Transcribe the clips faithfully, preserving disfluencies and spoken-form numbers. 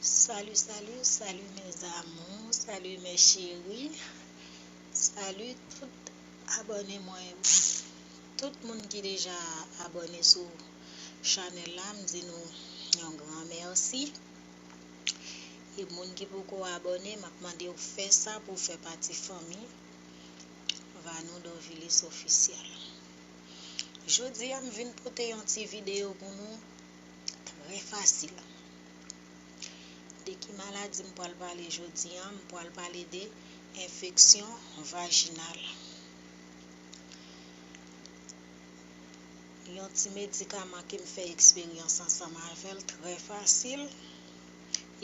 Salut, salut, salut mes amours, salut mes chéris, salut tout abòne mwen yo. Tout moun ki deja abòne sou chanèl la, m di nou yon gran mèsi. E moun ki poko abòne, m ap mande w fè sa pou w fè pati fanmi Vanou Dorvilis Ofisyèl. Jodi a, m vin pote yon ti videyo pou nou, trè fasil. De ki maladi m pral pale jodi a? M pral pale de enfeksyon vajinal. Yon ti medikaman ke m fè eksperyans ansanm avè l, trè fasil.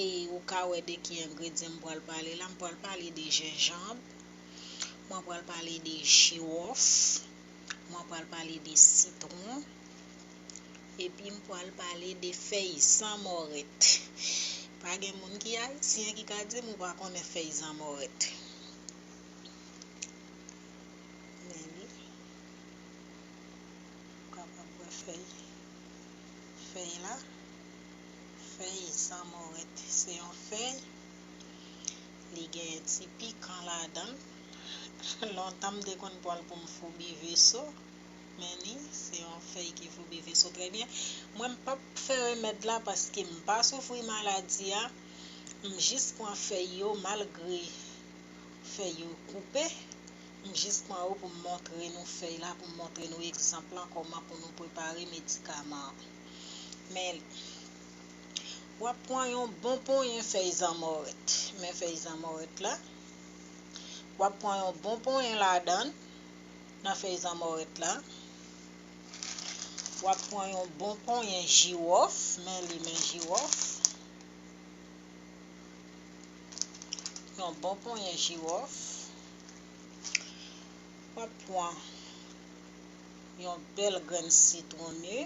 E ou ka wè de ki engredyan m pral pale la. M pral pale de jenjanm, mwen pral pale de jiwòf, mwen pral pale de sitwon, epi m pral pale de fèy zanmòrèt. Pa gen moun ki ayisyen ki ka di m ou pa konnen fèy zanmòrèt. Men li. Ou kapab wè fèy, fèy la. Fèy zanmòrèt se yon fèy. Li gen ti pikan ladan l. Lontan m te konn pran l pou m foubi veso. Men li, se yon fèy ki foubi veso trè byen. Mwen, m p ap fè remèd la paske m pa soufri maladi a. M jis pran fèy yo, malgre fèy yo koupe. M jis pran yo pou m montre nou fèy la, pou m montre nou egzanp lan, kòman pou nou prepare medikaman an. Men li. W ap pran yon bon ponyen fèy zanmòrèt. Men fèy zanmòrèt la. W ap pran yon bon ponyen ladan l, nan fèy zanmòrèt la. W ap pran yon bon ponyen jiwòf. Men li, men jiwòf. Yon bon ponyen jiwòf. W ap pran yon bèl grenn sitwon mi.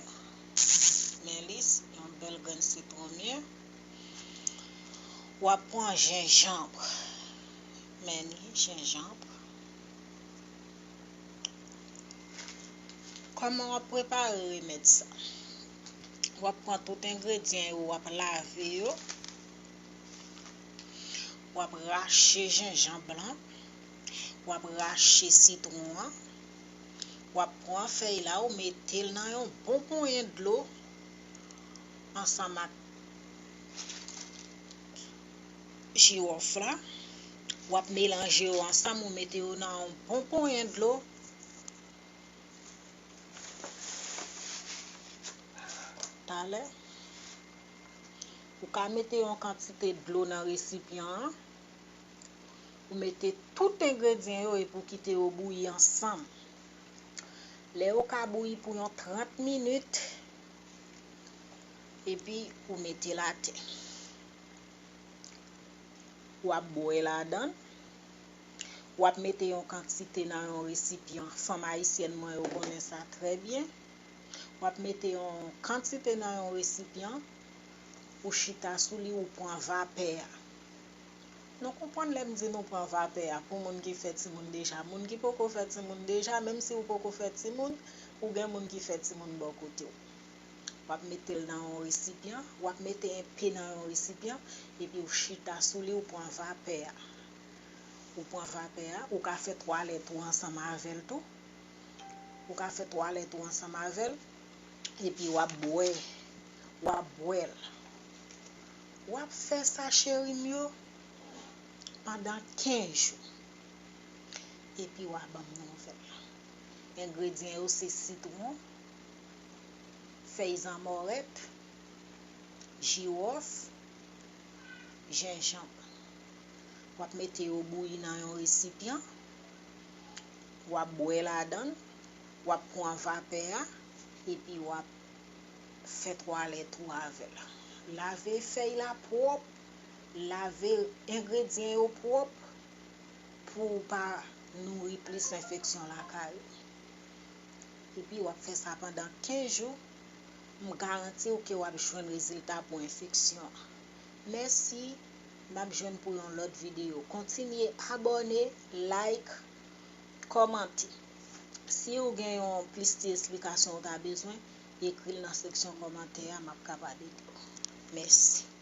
Men li, yon bèl grenn sitwon mi. W ap pran jenjanm. Men li, jenjanm. Kòman w ap prepare remèd sa? W ap pran tout engredyan yo, w ap lave yo. W ap rache jenjanm lan. W ap rache sitwon an. W ap pran fèy la, ou mete l nan yon bon ponyen dlo ansanm ak jiwòf la. W ap melanje yo ansanm, ou mete yo nan yon bon ponyen dlo. Talè, ou ka mete yon kantite dlo nan resipyan an. Ou mete tout engredyan yo epi ou kite yo bouyi ansanm. Lè yo ka bouyi pou yon trant minit, epi ou mete l atè. W ap bwè ladan l. W ap mete yon kantite nan yon resipyan. Fanm ayisyèn mwen yo konnen sa trè byen. W ap mete yon kantite nan yon resipyan. Ou chita sou li, ou pran vapè a. Nou konprann lè m di nou pran vapè a pou moun ki fè timoun deja. Moun ki poko fè timoun deja, menm si ou poko fè timoun, ou gen moun ki fè timoun bò kote w. W ap mete l nan yon resipyan, w ap mete enpe nan yon resipyan, epi w chita sou li, ou pran vapè a. Ou pran vapè a, ou ka fè twalèt ou ansanm avè l tou. Ou ka fè twalèt ou ansanm avè l, epi w ap bwè, w ap bwè l. W ap fè sa, cheri m yo, pandan kenz jou. Epi w a ban m nouvèl. Engredyan yo se sitwon, fèy zanmòrèt, jiwòf, jenjanm. W ap mete yo bouyi nan yon resipyan. W ap bwè ladan l. W ap pran vapè a. Epi w ap fè twalèt ou avè l. Lave fèy la pwòp. Lave engredyan yo pwòp pou w pa nouri plis enfeksyon lakay ou. Epi w ap fè sa pandan kenz jou, m garanti w ke w ap jwenn rezilta pou enfeksyon an. Mèsi, n ap jwenn pou yon lòt videyo. Kontinye abòne, like, kòmante. Si w gen yon plis ti esplikasyon ou ta bezwen, ekri l nan seksyon kòmantè a, m ap kapab ede w. Mèsi.